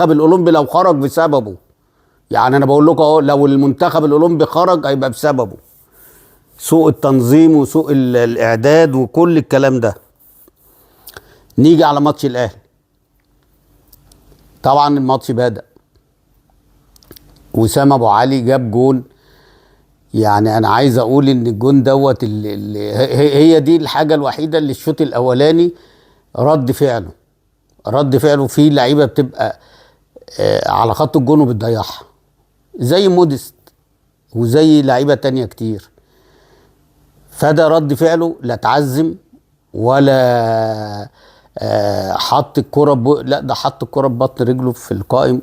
الاولمبي لو خرج بسببه، يعني انا بقول لكم اهو، لو المنتخب الاولمبي خرج هيبقى بسببه سوء التنظيم وسوء الاعداد وكل الكلام ده. نيجي على ماتش الاهلي. طبعا الماتش بدأ، وسام ابو علي جاب جون. يعني انا عايز اقول ان الجون دوت اللي هي دي الحاجة الوحيدة اللي الشوط الاولاني رد فعله، رد فعله في لعيبة بتبقى على خط الجون وبتضيعها، زي موديست وزي لعيبة تانية كتير. فده رد فعله، لا اتعزم ولا حط الكرة لا ده حط الكرة ببطن رجله في القائم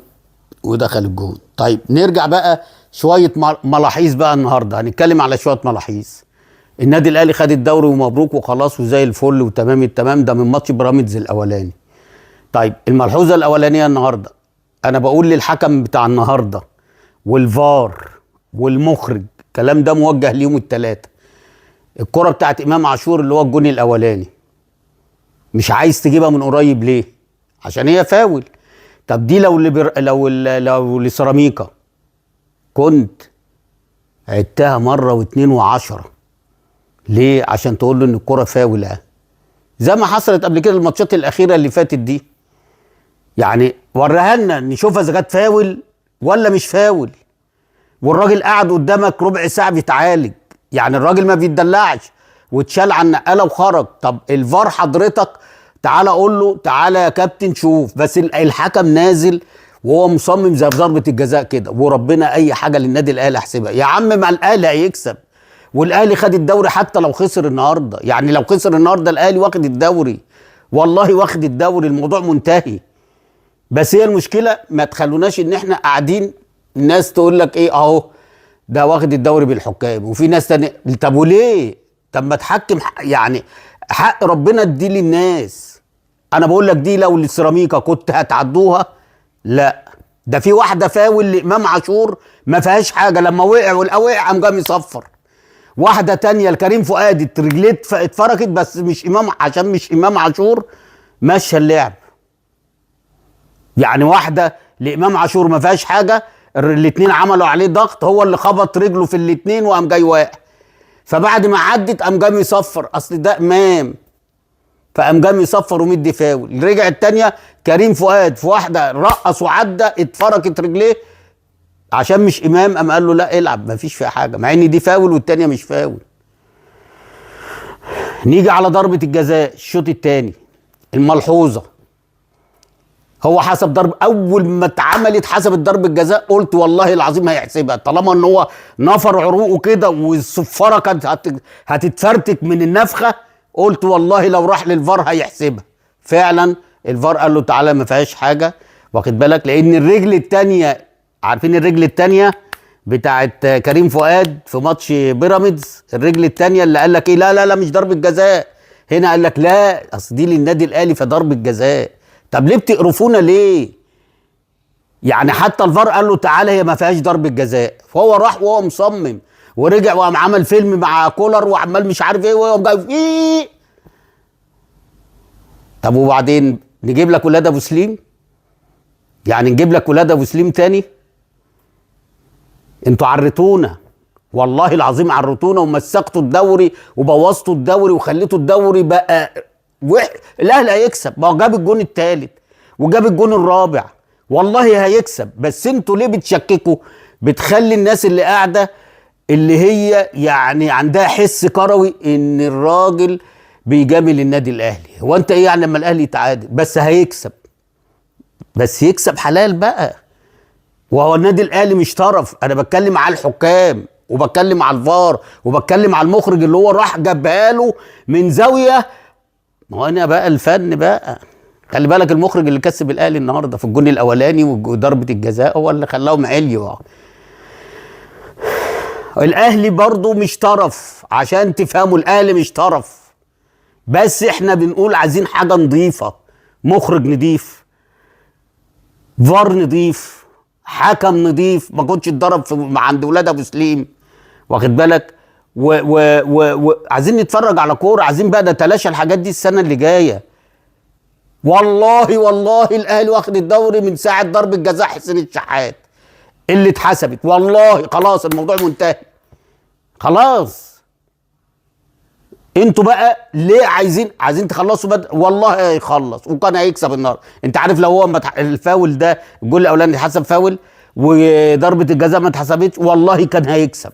ودخل الجون. طيب نرجع بقى شوية ملاحظ بقى النهارده، هنتكلم على شوية ملاحظ. النادي الاهلي خد الدوري ومبروك وخلاص وزي الفل وتمام التمام، ده من ماتش بيراميدز الاولاني. طيب الملحوظة الاولانية النهارده، انا بقول للحكم بتاع النهارده والفار والمخرج، الكلام ده موجه ليهم الثلاثة. الكره بتاعت امام عاشور اللي هو الجون الاولاني، مش عايز تجيبها من قريب ليه؟ عشان هي فاول. طب دي لو لو لسيراميكا كنت عدتها مرة واتنين وعشرة. ليه؟ عشان تقول له ان الكره فاول، اهي زي ما حصلت قبل كده الماتشات الاخيرة اللي فاتت دي. يعني وريها لنا نشوفها اذا كانت فاول ولا مش فاول. والراجل قاعد قدامك ربع ساعة بيتعالج، يعني الراجل ما بيتدلعش واتشال على النقالة وخرج. طب الفار حضرتك تعالى قول له تعالى يا كابتن شوف، بس الحكم نازل وهو مصمم زي في ضربه الجزاء كده، وربنا اي حاجة للنادي الاهلي احسبها يا عم، ما الاهلي هيكسب والاهلي خد الدوري حتى لو خسر النهارده. يعني لو خسر النهارده الاهلي واخد الدوري، والله واخد الدوري، الموضوع منتهي. بس هي المشكلة ما تخلوناش ان احنا قاعدين الناس تقول لك ايه اهو ده واخد الدوري بالحكام، وفي ناس تانية طب وليه؟ طب ما تحكم يعني حق ربنا دي للناس. انا بقول لك دي لو للسيراميكا كنت هتعدوها؟ لا، ده في واحدة فاول لامام عاشور ما فيهاش حاجة، لما وقع وقع قام جاي مصفر. واحدة تانية لكريم فؤاد رجليه اتفركت، بس مش امام، عشان مش امام عاشور مشى اللعب. يعني واحدة لامام عاشور ما فيهاش حاجة، الاثنين عملوا عليه ضغط، هو اللي خبط رجله في الاثنين وقام جاي واقع. فبعد ما عدت قام جاي مصفر، اصل ده امام، فقام جاي مصفر ومدي فاول. رجع الثانية كريم فؤاد في واحدة رقص وعدى اتفركت رجليه عشان مش امام، قام قال له لا العب ما فيش فيها حاجة، مع ان دي فاول والثانية مش فاول. نيجي على ضربه الجزاء الشوط الثاني، الملحوظة هو حسب ضرب، اول ما اتعملت حسب ضربه الجزاء قلت والله العظيم هيحسبها، طالما ان هو نفر عروقه كده والصفاره كانت هتتفرتك من النفخة، قلت والله لو راح للفار هيحسبها. فعلا الفار قال له تعالى ما فيهاش حاجة، واخد بالك؟ لان الرجل الثانية، عارفين الرجل الثانية بتاعت كريم فؤاد في ماتش بيراميدز، الرجل الثانية اللي قال لك ايه، لا لا لا مش ضربه جزاء، هنا قال لك لا اصل دي للنادي الاهلي فضربه جزاء. طب ليه بتقرفونا ليه؟ يعني حتى الفار قال له تعالى هي ما فيهاش ضربه جزاء، فهو راح وهو مصمم ورجع وقام عمل فيلم مع كولر وعمال مش عارف ايه وهو جاي ايه. طب وبعدين نجيب لك ولاد ابو سليم؟ يعني نجيب لك ولاد ابو سليم تاني؟ انتوا عرتونا والله العظيم، عرتونا ومسكتوا الدوري وبوظتوا الدوري وخليتوا الدوري بقى الاهلي هيكسب، ما هو جاب الجون الثالث وجاب الجون الرابع، والله هيكسب. بس انتوا ليه بتشككوا؟ بتخلي الناس اللي قاعدة اللي هي يعني عندها حس كروي ان الراجل بيجامل النادي الاهلي. هو انت ايه يعني لما الاهلي يتعادل؟ بس هيكسب، بس يكسب حلال بقى. وهو النادي الاهلي مش طرف، انا بتكلم على الحكام وبتكلم على الفار وبتكلم على المخرج اللي هو راح جابها له من زاوية. ما هو انا بقى الفن بقى، خلي بالك المخرج اللي كسب الاهلي النهارده في الجون الاولاني وضربه الجزاء هو اللي خلاهم عليوا. الاهلي برضو مش طرف، عشان تفهموا الاهلي مش طرف، بس احنا بنقول عايزين حاجة نظيفة، مخرج نظيف، فار نظيف، حكم نظيف، ما كنتش اتضرب عند ولاد ابو سليم، واخد بالك؟ و و و و عايزين نتفرج على كورة، عايزين بقى نتلاشى الحاجات دي السنة اللي جاية. والله والله الاهلي واخد الدوري من ساعة ضربه جزاء حسين الشحات اللي اتحسبت، والله خلاص الموضوع منتهي خلاص. انتوا بقى ليه عايزين تخلصوا بدري؟ والله هيخلص وكان هيكسب النهارده. انت عارف لو هو الفاول ده الجول الاولاني اتحسب فاول وضربه الجزاء ما اتحسبتش، والله كان هيكسب.